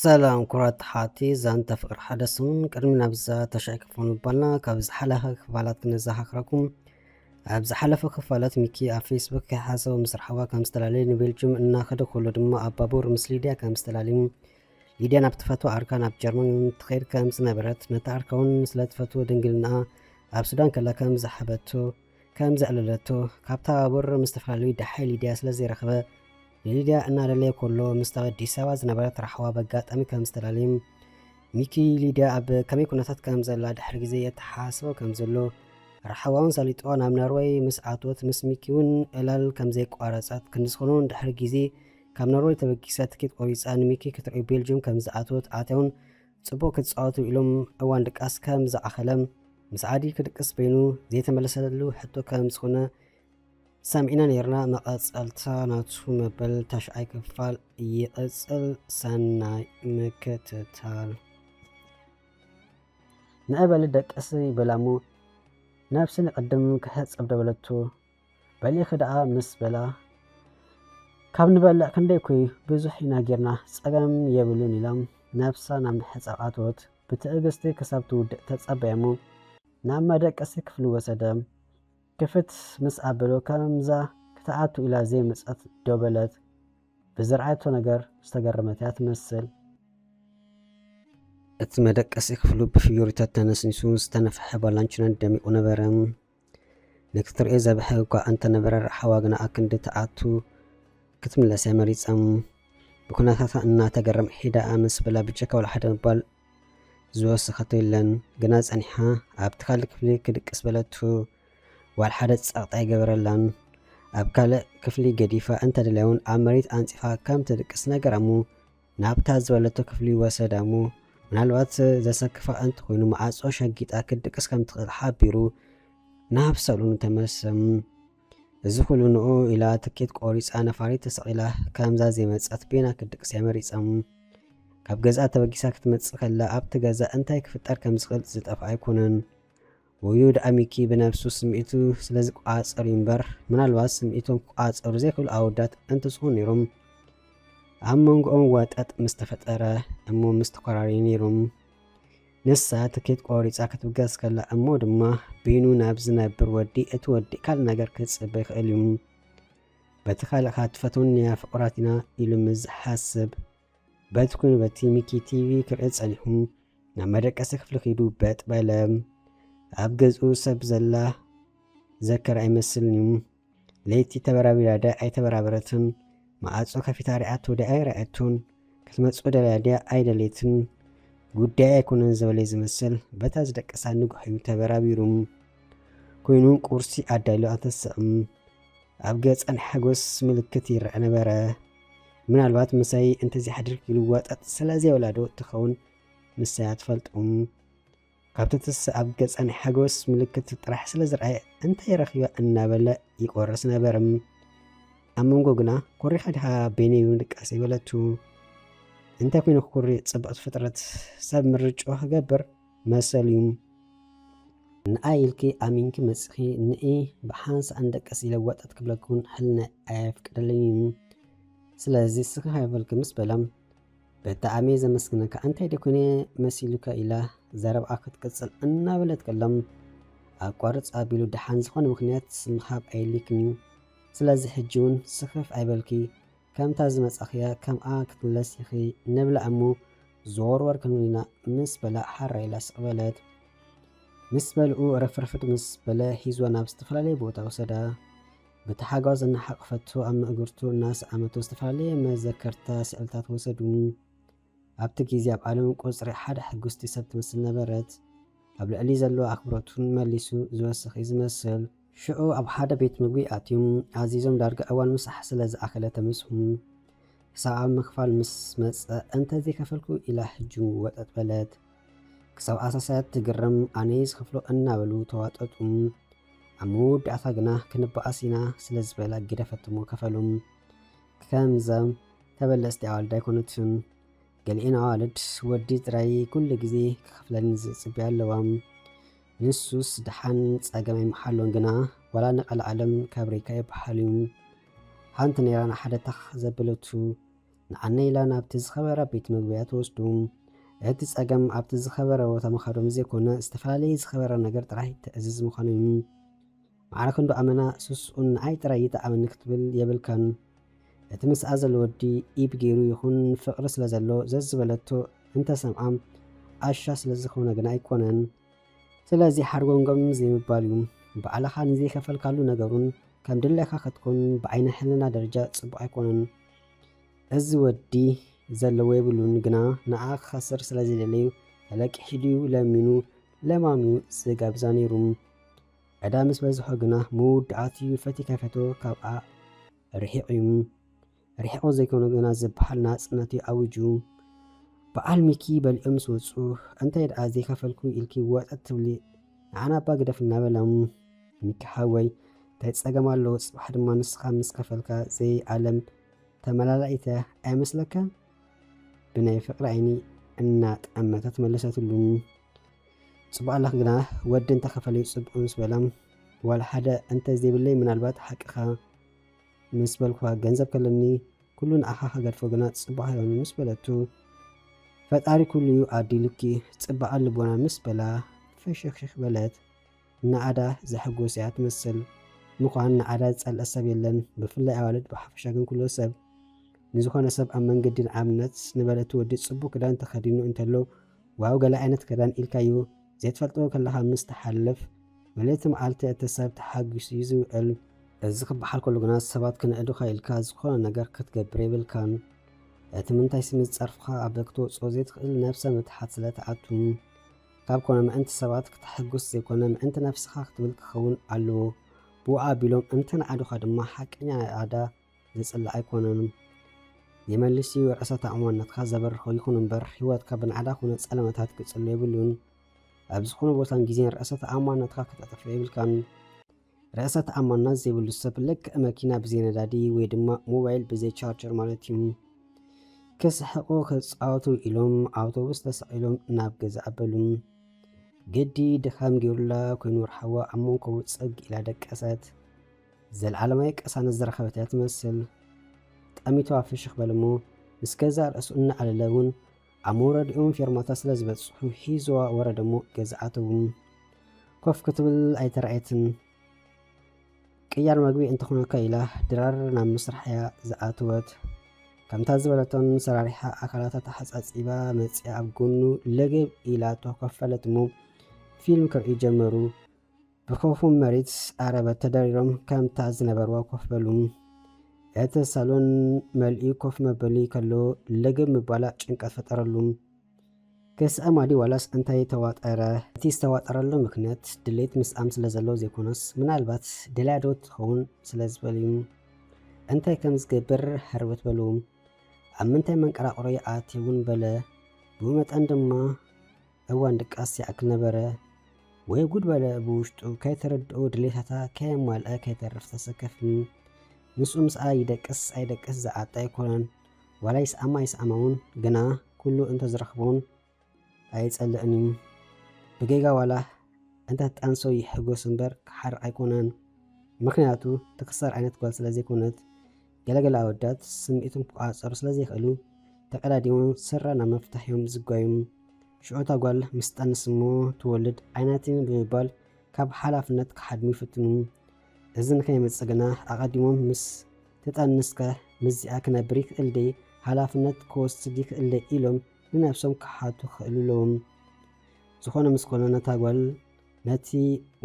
ሰላም ኩራት ሓቲ ዛንታ ፍቅር ሓደ ሰሙን ቅድሚ ናብዛ ተሻይ ክፎኑ ባልና ካብ ዝሓለፈ ክፋላት ክነዘኻኽረኩም። ኣብ ዝሓለፈ ክፋላት ሚኪ ኣብ ፌስቡክ ከይሓሰቡ ምስ ረሓዋ ከም ዝተላለየ ንቤልጅም እናኸደ ከሎ ድማ ኣብ ባቡር ምስ ሊድያ ከም ዝተላለዩ፣ ሊድያ ናብ ትፈትዎ ዓርካ ናብ ጀርመን ትኸይድ ከም ዝነበረት፣ ነታ ዓርካ እውን ስለ ትፈትዎ ድንግልና ኣብ ሱዳን ከላ ከም ዝሓበቶ ከም ዘዕለለቶ፣ ካብታ ባቡር ምስ ዝተፈላለዩ ደሓይ ሊድያ ስለ ዘይረኸበ፣ ንሊድያ እናደለየ ከሎ ምስታ ኣዲስ ኣበባ ዝነበረት ራሕዋ በጋጣሚ ከም ዝተላለዩ፣ ሚኪ ሊድያ ኣብ ከመይ ኩነታት ከም ዘላ ድሕሪ ግዜ የተሓሳስቦ ከም ዘሎ፣ ራሕዋ እውን ሰሊጥዋ ናብ ኖርወይ ምስ ኣትወት ምስ ሚኪ እውን ዕላል ከም ዘየቋረጸት፣ ክንዲ ዝኾነ እውን ድሕሪ ግዜ ካብ ኖርወይ ተበጊሳ ትኬት ቆሪጻ ንሚኪ ክትርኢ ቤልጅም ከም ዝኣትወት፣ ኣትያ እውን ጽቡቕ ክትጻወቱ ኢሎም እዋን ድቃስ ከም ዝኣኸለ፣ ምስ ዓዲ ክድቅስ በይኑ ዘይተመለሰሉ ሕቶ ከም ዝኾነ ሰሚዕና ነይርና። መቐጸልታ ናቱ መበል ታሽዓይ ክፋል ይቕጽል። ሰናይ ምክትታል። ንዕበሊ ደቅሲ በላ እሞ፣ ነብሲ ንቕድም ክሕጸብ ዶ በለቶ። በሊኺ ደኣ ምስ በላ፣ ካብ ንበልዕ ክንደይ እኮ ብዙሕ ኢና ጌርና፣ ጸገም የብሉን ኢላ ነብሳ ናብ ምሕጻብ ኣተወት። ብትዕግስቲ ክሳብ ትውድእ ተጸበያ እሞ፣ ናብ መደቀሲ ክፍሊ ወሰደ። ክፍት ምስ ኣበሎ፣ ከምዛ ክትኣቱ ኢላ ዘይመጸት ዶ በለት። ብዝረኣየቶ ነገር ዝተገረመት እያ ትመስል። እቲ መደቀሲ ክፍሉ ብፍዮሪታት ተነስኒሱ ዝተነፍሐ ባላንችነት ደሚቑ ነበረ። ነቲ ትርእዮ ዘብሐ እኳ እንተነበረ፣ ረሓዋ ግና ኣክንዲ ትኣቱ ክትምለስ እያ መሪጻ። ብኩነታታ እናተገረመ፣ ሄዳ ምስ በላ ብጀካ ዋላ ሓደ ምባል ዝወሰኸቶ የለን። ግና ጸኒሓ ኣብቲ ካልእ ክፍሊ ክድቅስ በለቱ። ዋላ ሓደ ጸቕጢ ኣይገበረላን። ኣብ ካልእ ክፍሊ ገዲፋ እንተደልያ እውን ኣብ መሬት ኣንጺፋ ከም ትድቅስ ነገራ እሞ ናብታ ዝበለቶ ክፍሊ ወሰዳ እሞ ምናልባት ዘሰክፋ እንተኾይኑ መዓጾ ሸጊጣ ክትድቅስ ከም ትኽእል ሓቢሩ ናብ ሳሎኑ ተመልሰ። እዚ ኩሉ ንኡ ኢላ ትኬት ቆሪጻ ነፋሪት ተሰቒላ ከምዛ ዘይመጸት በይና ክትድቅስ እያ መሪጻ። ካብ ገዝኣ ተበጊሳ ክትመጽእ ከላ ኣብቲ ገዛ እንታይ ክፍጠር ከም ዝኽእል ዝጠፍኣ ኣይኮነን። ወዮ ደኣ ሚኪ ብነብሱ ስምዒቱ ስለ ዝቆጻጸር እዩ እምበር፣ ምናልባት ስምዒቶም ክቆጻጸሩ ዘይክእሉ ኣወዳት እንተዝኾኑ ነይሮም፣ ኣብ መንጎኦም ወጠጥ ምስ ተፈጠረ እሞ ምስ ተኮራረዩ ነይሮም። ንሳ ትኬት ቆሪጻ ክትብገስ ከላ እሞ ድማ፣ በይኑ ናብ ዝነብር ወዲ፣ እቲ ወዲ ካልእ ነገር ክጽበ ይኽእል እዩ። በቲ ካልእ ከኣ ትፈትወኒ እያ፣ ፍቑራት ኢና ኢሉ ምስ ዝሓስብ፣ በቲ ኮይኑ በቲ ሚኪ ቲቪ ክርኢ ጸኒሑ፣ ናብ መደቀሲ ክፍሊ ከይዱ በጥ በለ። ኣብ ገዝኡ ሰብ ዘላ ዘከረ ኣይመስልን እዩ። ለይቲ ተበራቢራ ድያ ኣይተበራበረትን፣ መዓጾ ከፊታ ርኣቶ ድያ ኣይረኣየቶን፣ ክትመጽእ ደልያ ድያ ኣይደለየትን፣ ጉዳይ ኣይኮነን ዝበለ ዝመስል፣ በታ ዝደቀሳ ንጉሆ እዩ ተበራቢሩ። ኮይኑ ቁርሲ ኣዳልዩ ኣተስዕም። ኣብ ገጻ ናይ ሓጎስ ምልክት ይረኣ ነበረ። ምናልባት ምሳይ እንተዘይሓዲርኪ ኢሉ ወጠጥ ስለ ዘይበላ ዶ ትኸውን፣ ንሳ እያ ትፈልጦ። ካብቲ ትስ ኣብ ገጻ ናይ ሓጎስ ምልክት ጥራሕ ስለ ዝረኣየ፣ እንታይ ረኺባ እናበለ ይቆርስ ነበረ። ኣብ መንጎ ግና፣ ኮሪኻ ዲኻ በይነይ ብምድቃሰይ በለቱ። እንታይ ኮይኑ ክኩሪ ጽብቕቲ ፍጥረት ሰብ ምርጫ ክገብር መሰል እዩ። ንኣይ ኢልኪ ኣሚንኪ መጺኺ ንኢ ብሓንሳእ እንደቅስ ኢለ ወጠጥ ክብለኪ እውን ሕልናይ ኣየፍቅደለይን እዩ። ስለዚ ስኽፍ ኣይበልኪ ምስ በላ፣ ብጣዕሚ እየ ዘመስግነካ፣ እንታይ ደኣ ኮይነ መሲሉካ ኢላ ዘረብኣ ክትቅጽል እናበለት ከላ፣ ኣቋርጽ ኣቢሉ ደሓን ዝኾነ ምኽንያት ምሃብ ኣየድልየክን እዩ። ስለዚ ሕጂ እውን ስኽፍ ኣይበልኪ፣ ከምታ ዝመጻኽያ ከምኣ ክትምለስ ኢኺ ንብላ እሞ ዘወርወር ክንብል ኢና ምስ በላ ሓራ ኢላ ስቕ በለት። ምስ በልኡ ረፍርፍድ ምስ በለ ሒዝዋ ናብ ዝተፈላለየ ቦታ ወሰዳ። ብታሓጓስ እናሓቖፈቶ ኣብ ምእግርቱ እናሰኣመቶ ዝተፈላለየ መዘከርታ ስእልታት ወሰዱ። ኣብቲ ግዜ ኣብ ዓለም ቁጽሪ ሓደ ሕጉስቲ ሰብ ትመስል ነበረት። ኣብ ልዕሊ ዘለዎ ኣኽብሮቱን መሊሱ ዝወስኽ እዩ ዝመስል። ሽዑ ኣብ ሓደ ቤት ምግቢ ኣትዮም ኣዚዞም ዳርጋ እዋን ምሳሕ ስለ ዝኣኸለ ተመስሑ። ክሳብ ኣብ ምኽፋል ምስ መጸ፣ "እንተዘይከፈልኩ?" ኢላ ህጅሙ ወጠጥ በለት። ክሳብ ኣሳሳያት ትግረም፣ "ኣነ'የ ዝኸፍሎ" እናበሉ ተዋጠጡ። ኣብ መወዳእታ ግና "ክንበኣስ ኢና" ስለ ዝበላ ግደፈትሞ ከፈሉ። ከምዘም ተበለጽቲ ኣዋልድ ኣይኮነትን። ገሊኤን ኣዋልድ ወዲ ጥራይ ኩሉ ግዜ ክኸፍለኒ ዝጽበያ ኣለዋ። ንሱስ ደሓን ጸገም ኣይመሓሎን ግና ዋላ ንቐልዓለም ካብ ሬካ ይበሃል እዩ። ሓንቲ ነይራ ንሓደ ታኽ ዘበለቱ ንዓነ ኢላ ናብቲ ዝኸበረ ቤት መግቢ እያ ትወስዱ። እቲ ጸገም ኣብቲ ዝኸበረ ቦታ ምኻዶም ዘይኮነ፣ ዝተፈላለየ ዝኸበረ ነገር ጥራይ ተእዝዝ ምዃኑ እዩ። ማዕረ ክንዶ ኣመና ስስኡን ንኣይ ጥራይ ይጠዓመኒ ክትብል የብልካን። እቲ ምስኣ ዘሎ ወዲ ኢብ ገይሩ ይኹን ፍቕሪ ስለ ዘሎ ዘዝበለቶ እንተሰምዓ ኣሻ ስለ ዝኾነ ግን ኣይኮነን። ስለዚ ሓርጎምጎም ዘይምባል እዩ። ባዕልኻ ንዘይከፈልካሉ ነገሩን ከም ድላይካ ክትኮን ብዓይነ ሕልና ደረጃ ጽቡቕ ኣይኮነን። እዚ ወዲ ዘለዎ የብሉን፣ ግና ንዓ ክኸስር ስለ ዘይደለዩ ተለቂሑ ድዩ ለሚኑ ለማሚኑ ዝጋብዛ ነይሩ። ዕዳ ምስ በዝሖ ግና ምውድኣት እዩ። ፈቲካ ፈቶ ካብኣ ርሒቕ እዩ። ርሒቑ ዘይኮነ ግና ዝበሃል ናጽነት እዩ ኣዊጁ። በዓል ሚኪ በሊዖም ምስ ወጹ፣ እንታይ ደኣ ዘይከፈልኩ ኢልኪ ወጠጥ ትብሊ፣ ንዓና እባ ግደፍ እናበላ፣ ሚኪ ሓወይ እንታይ ጸገም ኣለዎ? ጽባሕ ድማ ንስኻ ምስ ከፈልካ ዘይኣለም ተመላላኢተ ኣይመስለካ? ብናይ ፍቕሪ ዓይኒ እናጠመተት መለሰትሉ። ጽቡቕ ኣለኽ ግና ወዲ እንተኸፈለዩ ጽቡቕ ምስ በላ፣ ዋላ ሓደ እንተ ዘይብለይ ምናልባት ሓቅኻ ምስ በልኩኻ ገንዘብ ከለኒ ኩሉ ንኣኻ ክገድፎ ግና ጽቡቕ ኣይሆን ምስ በለቱ፣ ፈጣሪ ኩሉ እዩ ኣዲሉኪ ጽባቐ ልቦና ምስ በላ ፍሽኽሽኽ በለት። ንኣዳ ዘሐጎስ እያ ትመስል። ምዃን ንኣዳ ዝጸልአ ሰብ የለን፣ ብፍላይ ኣዋልድ፣ ብሓፈሻ ግን ኩሉ ሰብ ንዝኾነ ሰብ ኣብ መንገዲ ንኣብነት ንበለቱ ወዲ ጽቡቕ ክዳን ተኸዲኑ እንተሎ ዋው ገለ ዓይነት ክዳን ኢልካዮ ዘይትፈልጦ ከለኻ ምስ ትሓልፍ፣ ምልእቲ መዓልቲ እቲ ሰብ ተሓጒሱ እዩ ዝውዕል። እዚ ክበሃል ከሎ ግና ሰባት ክንእዱኻ ኢልካ ዝኾነ ነገር ክትገብር የብልካን። እቲ ምንታይሲ ምስ ጸርፍኻ ኣብ ክትወጽኦ ዘይትኽእል ነብሰ ምትሓት ስለ ትኣቱ። ካብ ኮነ ምእንቲ ሰባት ክተሐጉስ ዘይኮነ ምእንቲ ነብስኻ ክትብል ክኸውን ኣለዎ። ብኡ ኣቢሎም እንተንኣዱኻ ድማ ሓቀኛ ናይ ኣዳ ዝጽላእ ኣይኮነን። የመልስ እዩ ርእሰ ተኣማንነትካ ዘበርኾ ይኹን እምበር ህይወትካ ብናዕዳ ኮነ ጸለመታት ክጽሎ የብሉን። ኣብ ዝኾነ ቦታን ግዜን ርእሰ ተኣማንነትካ ክተጥፍእ የብልካን። ርእሰ ተኣማንነት ዘይብሉ ሰብ ልክዕ መኪና ብዘይ ነዳዲ ወይ ድማ ሞባይል ብዘይ ቻርጀር ማለት እዩ። ክስሕቑ ክጻወቱ ኢሎም ኣውቶቡስ ተሰቒሎም ናብ ገዛ ኣበሉ። ግዲ ድኻም ገይሩላ ኮይኑ ረሓዋ ኣብ መንኮቡ ጽግ ኢላ ደቀሰት። ዘለዓለማዊ ቅሳነት ዝረኸበት እያ ትመስል። ጠሚትዋ ፍሽኽ በለ እሞ ምስ ገዛእ ርእሱ እናኣለለ እውን ኣብ መውረዲኦም ፌርማታ ስለ ዝበጽሑ ሒዝዋ ወረደ እሞ ገዛ ኣተዉ። ኮፍ ክትብል ኣይተራእየትን። ቅያር መግቢ እንተኾነካ ኢላ ድራር ናብ ምስራሕ እያ ዝኣተወት። ከምታ ዝበለቶን ሰራሪሓ ኣካላታ ተሓጻጺባ መጺኣ ኣብ ጎኑ ለገብ ኢላቶ ኮፍ በለት እሞ ፊልም ክርእዩ ጀመሩ። ብኸውፎም መሬት ኣረበት ተደሪሮም ከምታ ዝነበርዋ ኮፍ በሉ። እቲ ሳሎን መሊኡ ኮፍ መበሊ ከሎ ለገብ ምባላ ጭንቀት ፈጠረሉ። ክስእማ ድዩ ዋላስ እንታይ ተዋጠረ? እቲ ዝተዋጠረሉ ምኽንያት ድሌት ምስኣም ስለ ዘለዎ ዘይኮነስ ምናልባት ደልያ ዶ ትኸውን ስለ ዝበል እዩ። እንታይ ከም ዝገብር ህርብት በሉ። ኣብ ምንታይ መንቀራቕሮ ይኣቲ እውን በለ። ብኡ መጠን ድማ እዋን ድቃስ ይኣክል ነበረ። ወይ ጉድ በለ ብውሽጡ ከይተረድኦ ድሌታታ ከየማልአ ከይተርፍ ተሰከፍኒ። ምስኡ ምስኣ ይደቅስ ኣይደቅስ ዝኣጣ ኣይኮነን። ዋላ ይስኣማ ይስኣማ እውን ግና ኩሉ እንተዝረኽቦን ኣይጸልእን እዩ። ብጌጋ ዋላ እንተ ጠንሶ ይሕጎስ እምበር ክሓርቕ ኣይኮነን። ምኽንያቱ ትኽሰር ዓይነት ጓል ስለ ዘይኮነት። ገለገለ ኣወዳት ስምዒቶም ክቆጻጸሩ ስለ ዘይኽእሉ ተቀዳዲሞም ስረ ናብ መፍታሕ እዮም ዝጓዩ። ሽዑ እታ ጓል ምስ ትጠንስ እሞ ትወልድ ኣይናትን ብምባል ካብ ሓላፍነት ክሓድሙ ይፍትኑ። እዚ ንኸይመጽእ ግና ኣቐዲሞም ምስ ትጠንስከ ምስዚኣ ክነብር ይኽእል ደይ ሓላፍነት ክወስድ ይኽእል ደይ ኢሎም ንነብሶም ክሓቱ ክኽእሉ ኣለዎም። ዝኾነ ምስ ኮነ ነታ ጓል ነቲ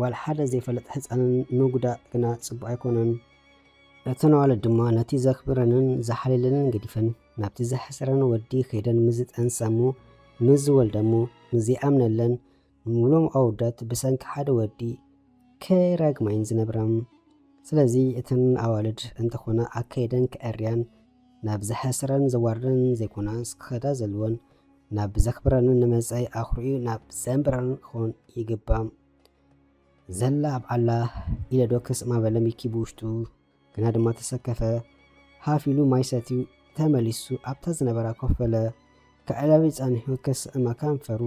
ዋላ ሓደ ዘይፈለጥ ህጻንን ምጉዳእ ግና ጽቡቕ ኣይኮነን። እተን ኣዋልድ ድማ ነቲ ዘኽብረንን ዝሓልለንን ገዲፈን ናብቲ ዘሕስረን ወዲ ከይደን ምስ ዝጠንሳ እሞ ምስ ዝወልዳ እሞ ምስ ዘይኣምነለን ንምሉኦም ኣወዳት ብሰንኪ ሓደ ወዲ ክረግማ እየን ዝነብራ። ስለዚ እተን ኣዋልድ እንተኾና ኣካይደን ክዕርያን ናብ ዘሕስረን ዘዋርደን ዘይኮናስ ክኸዳ ዘለወን ናብ ዘኽብረንን ንመጻኢ ኣኹሪኡ ናብ ዘንብረን ክኾን ይግባእ። ዘላ ኣብ ዓላ ኢለ ዶ ክስእማ በለ ሚኪ ብውሽጡ፣ ግና ድማ ተሰከፈ። ሃፍ ኢሉ ማይ ሰትዩ ተመሊሱ ኣብታ ዝነበራ ኮፍ በለ። ከዕለቢ ጸኒሑ ክስእማ ከንፈሩ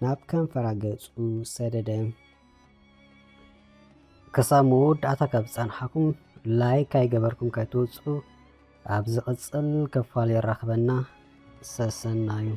ናብ ከንፈራ ገጹ ሰደደ። ክሳብ መወዳእታ ካብ ዝጸንሓኩም ላይክ ኣይገበርኩም ከይትወጹ፣ ኣብ ዝቕጽል ክፋል የራኽበና። ሰሰናዩ።